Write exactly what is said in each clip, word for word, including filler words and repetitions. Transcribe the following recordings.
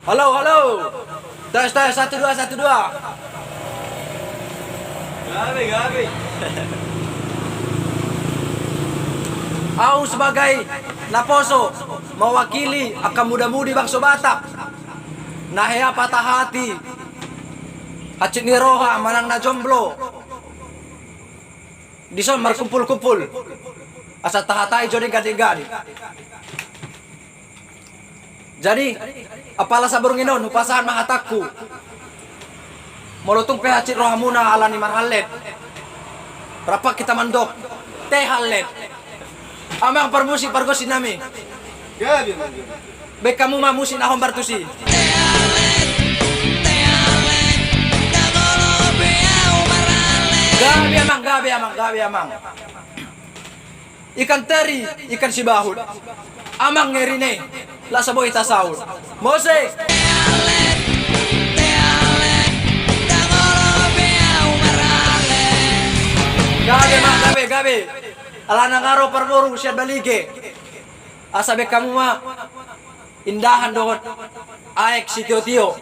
Halo, halo. Tes, tes, satu, dua, satu, dua. Gabe, gabe. Au sebagai naposo mewakili angka muda-mudi bangso Batak na hea patah hati, hansit ni roha manang na jomblo. Dison markumpul-kumpul asa tahatai jo denggan-denggan. Jadi, apala saborngin on hupasahat ma hatangku. Molo tung pe hansit rohamuna ala ni marhallet, rap hita mandok, te hallet. Amang parmusik pargonsi nami. Gabe, amang. Baen hamu ma musik na hombar tusi. Gabe amang, gabe amang, gabe amang. Ikan teri, ikan sibahut. Amang ngeri ne, las boi tasaut. Musik. Gabe amang, gabe, gabe. Alana nga ro parboru sian Balige. Asa baen hamu ma indahan dohot aek sitio-tio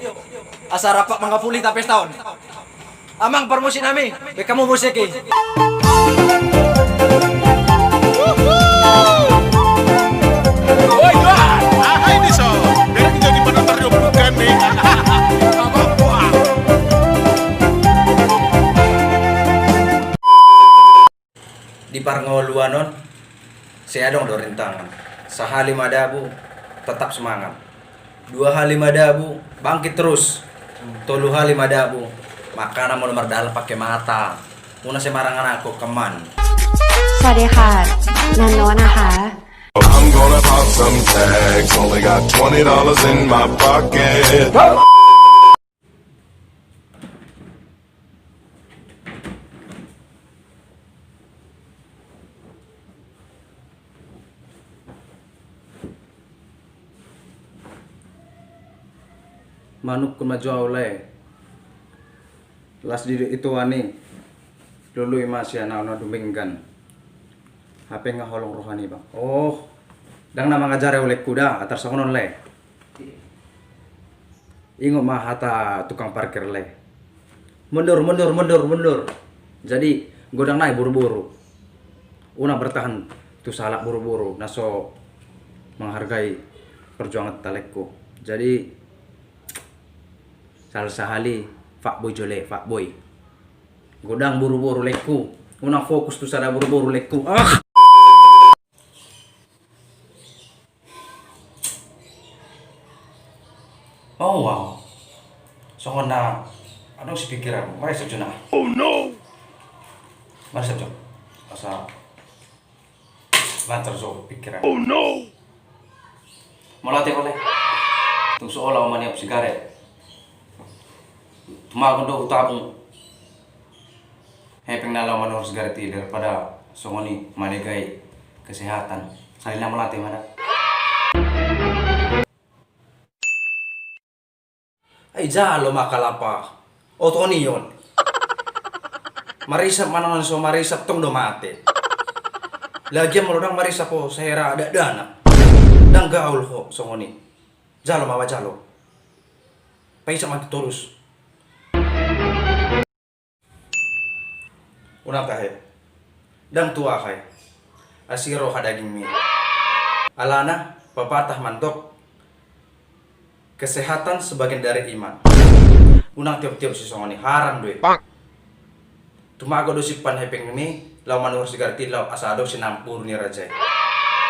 asa rap mangapuli hita pesta on. Amang parmusik nami, baen hamu musik i. Oi, Johan, aha ini so? Dari kita di mana teriup bukan nih? Apa-apa? Di parngoluan on, sai adong do rintangan. Sahali madabu, tetap semangat. Dua hali madabu, bangkit terus. Tolu hali madabu, makana molo mardalan pake mata. Unang sai marangan-angan ho amang. Sadehan, nanona ha. I'm gonna pop some tags, only got twenty dollars in my pocket. Manungkun ma jo au lae. Las di itoan i. Lului ma sian au na dumenggan. Hape nga holong roha niba. Oh, ndang na mangajari au laengku da, atar songon on lae. Ingot ma hata tukang parkir lae. Mundur, mundur, mundur, mundur. Jadi, godang nai boru-boru. Unang bertahan tu sahalak boru-boru na so menghargai perjuangan ta laengku. Jadi, sahali-sahali fuckboy jo lae, fuckboy. Godang boru-boru laengku. Unang fokus tu sada boru-boru laengku. Ah! Oh, wow. Songon na adong sipikiran. Mari sajo na. Oh no. Mari sajo. Asa lancar jo pikiran. Oh no. Mauliate ho lae. Tung so olo au maniop sigaret. Tumagon do hutabung hepeng na laho manuhor sigaret i daripada songon i manegai kesehatan. Sahali na mauliate ma da. Ai jalo ma kalapa. Oto ni on. Marisap manang so marisap tong do mate. Lagian molo ndang marisap ho sahera dakdanak. Ndang gaul ho songon i. Jalo ma, jalo. Paisa mati torus. Unang tahe. Ndang tu aha i. Asi roha dagingmi. Alana papatah mandok kesehatan sebagian dari iman. Unang tiop-tiop sisongon i, haram do i. Tumagon do simpan hepengmi laho manuhor sigaret i laho asa adong sinampur ni raja i.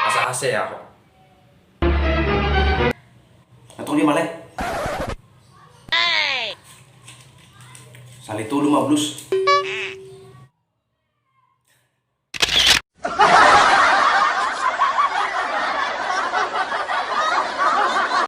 Asa hasea ho. Antong dia malai. Sali tolu ma blus.